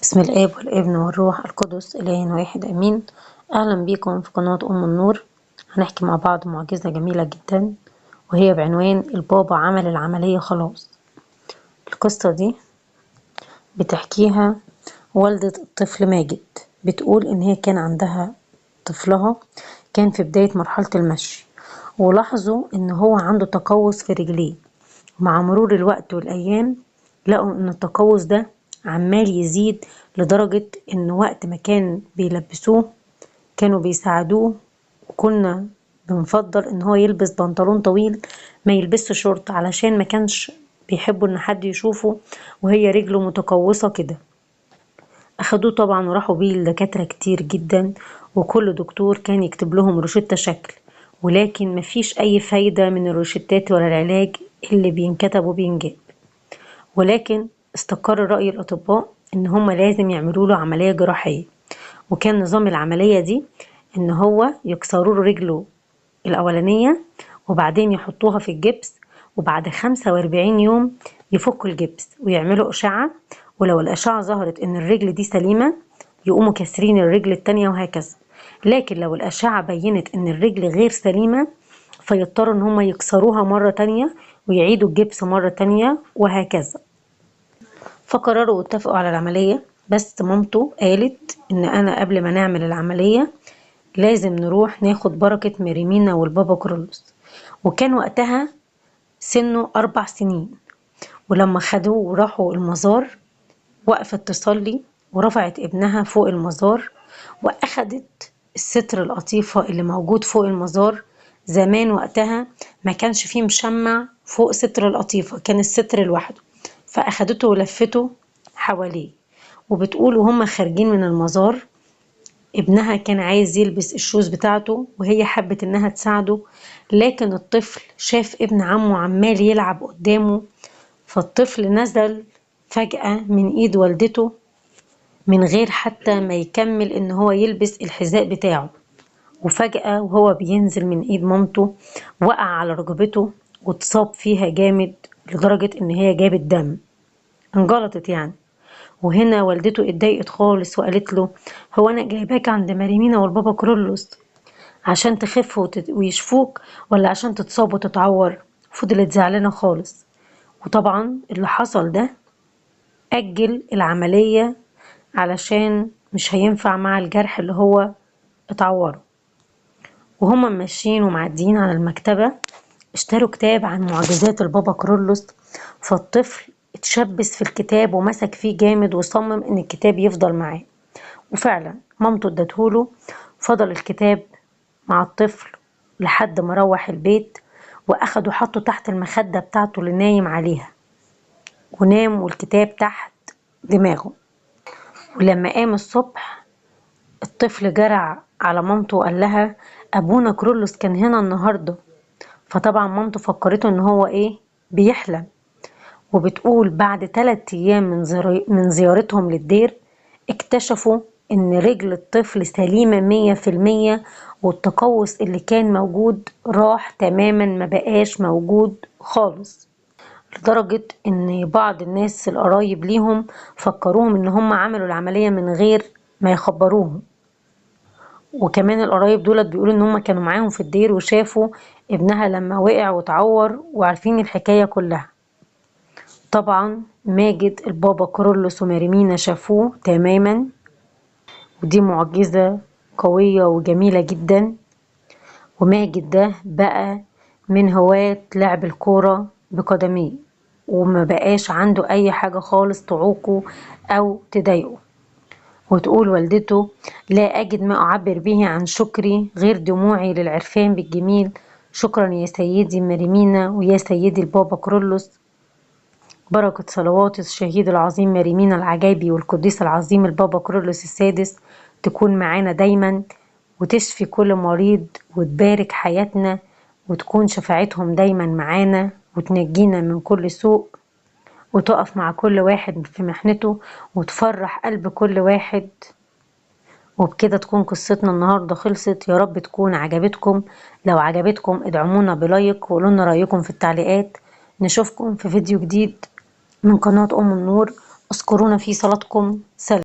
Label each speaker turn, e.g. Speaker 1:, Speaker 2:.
Speaker 1: بسم الآب والابن والروح القدس إله واحد أمين. أهلا بيكم في قناة أم النور. هنحكي مع بعض معجزة جميلة جدا، وهي بعنوان البابا عمل العملية خلاص. القصة دي بتحكيها والدة الطفل ماجد، بتقول إن هي كان عندها طفلها كان في بداية مرحلة المشي، ولاحظوا إن هو عنده تقوس في رجليه. مع مرور الوقت والأيام لقوا إن التقوس ده عمال يزيد، لدرجة إن وقت ما كان بيلبسوه كانوا بيساعدوه، وكنا بنفضل إن هو يلبس بنطلون طويل ما يلبسش شورت، علشان ما كانش بيحبوا إن حد يشوفه وهي رجله متقوسة كده. أخدوه طبعا وراحوا بيه لدكاترة كتير جدا، وكل دكتور كان يكتب لهم روشتة شكل، ولكن مفيش أي فايدة من الروشتات ولا العلاج اللي بينكتب وبينجاب. ولكن استقر رأي الأطباء إن هما لازم يعملوا له عملية جراحية، وكان نظام العملية دي إن هو يكسروا له رجله الأولانية وبعدين يحطوها في الجبس، وبعد 45 يوم يفكوا الجبس ويعملوا أشعة، ولو الأشعة ظهرت إن الرجل دي سليمة يقوموا كسرين الرجل التانية وهكذا. لكن لو الأشعة بينت إن الرجل غير سليمة فيضطروا إن هما يكسروها مرة تانية ويعيدوا الجبس مرة تانية وهكذا. فقرروا واتفقوا على العملية، بس مامته قالت إن أنا قبل ما نعمل العملية لازم نروح ناخد بركة مارمينا والبابا كرولوس. وكان وقتها سنه 4 سنين، ولما خدوه وراحوا المزار وقفت تصلي ورفعت ابنها فوق المزار، وأخدت الستر القطيفة اللي موجود فوق المزار. زمان وقتها ما كانش فيه مشمع فوق ستر القطيفة، كان الستر لوحده، فأخدته ولفته حواليه. وبتقول وهم خارجين من المزار ابنها كان عايز يلبس ال shoes بتاعته، وهي حبت انها تساعده، لكن الطفل شاف ابن عمه عمال يلعب قدامه، فالطفل نزل فجأة من ايد والدته من غير حتى ما يكمل ان هو يلبس الحذاء بتاعه. وفجأة وهو بينزل من ايد مامته وقع على ركبته واتصاب فيها جامد، لدرجة ان هي جابت دم، انجلطت يعني. وهنا والدته اتضايقت خالص وقالت له هو انا جايباك عند مارمينا والبابا كرولوس عشان تخف ويشفوك، ولا عشان تتصاب وتتعور؟ فضلت زعلانة خالص. وطبعا اللي حصل ده أجل العملية علشان مش هينفع مع الجرح اللي هو اتعوره. وهما ماشيين ومعديين على المكتبة اشتروا كتاب عن معجزات البابا كرولوس، فالطفل اتشبث في الكتاب ومسك فيه جامد وصمم ان الكتاب يفضل معاه. وفعلا مامته ادتهوله، فضل الكتاب مع الطفل لحد ما روح البيت، واخده حطه تحت المخدة بتاعته اللي نايم عليها، ونام والكتاب تحت دماغه. ولما قام الصبح الطفل جرع على مامته وقال لها ابونا كرولوس كان هنا النهارده. فطبعا مامته فكرته ان هو ايه بيحلم. وبتقول بعد 3 ايام من زيارتهم للدير اكتشفوا ان رجل الطفل سليمة 100%، والتقوس اللي كان موجود راح تماما، ما بقاش موجود خالص، لدرجة ان بعض الناس القرايب ليهم فكروهم ان هم عملوا العملية من غير ما يخبروهم. وكمان القرايب دولت بيقولوا ان هم كانوا معاهم في الدير وشافوا ابنها لما وقع وتعور وعارفين الحكاية كلها. طبعا ماجد البابا كرولوس ومارمينا شافوه تماما، ودي معجزة قوية وجميلة جدا. وماجد ده بقى من هواة لعب الكورة بقدميه، وما بقاش عنده اي حاجة خالص تعوقه او تضايقه. وتقول والدته لا أجد ما أعبر به عن شكري غير دموعي للعرفان بالجميل، شكرا يا سيدي مارمينا ويا سيدي البابا كرولوس، بركة صلوات الشهيد العظيم مارمينا العجايبي والقديس العظيم البابا كرولوس السادس تكون معانا دايما، وتشفي كل مريض وتبارك حياتنا، وتكون شفاعتهم دايما معانا وتنجينا من كل سوء، وتقف مع كل واحد في محنته، وتفرح قلب كل واحد. وبكده تكون قصتنا النهاردة خلصت. يا رب تكون عجبتكم. لو عجبتكم ادعمونا بلايك وقولوا لنا رأيكم في التعليقات. نشوفكم في فيديو جديد من قناة أم النور. اذكرونا في صلاتكم. سلام.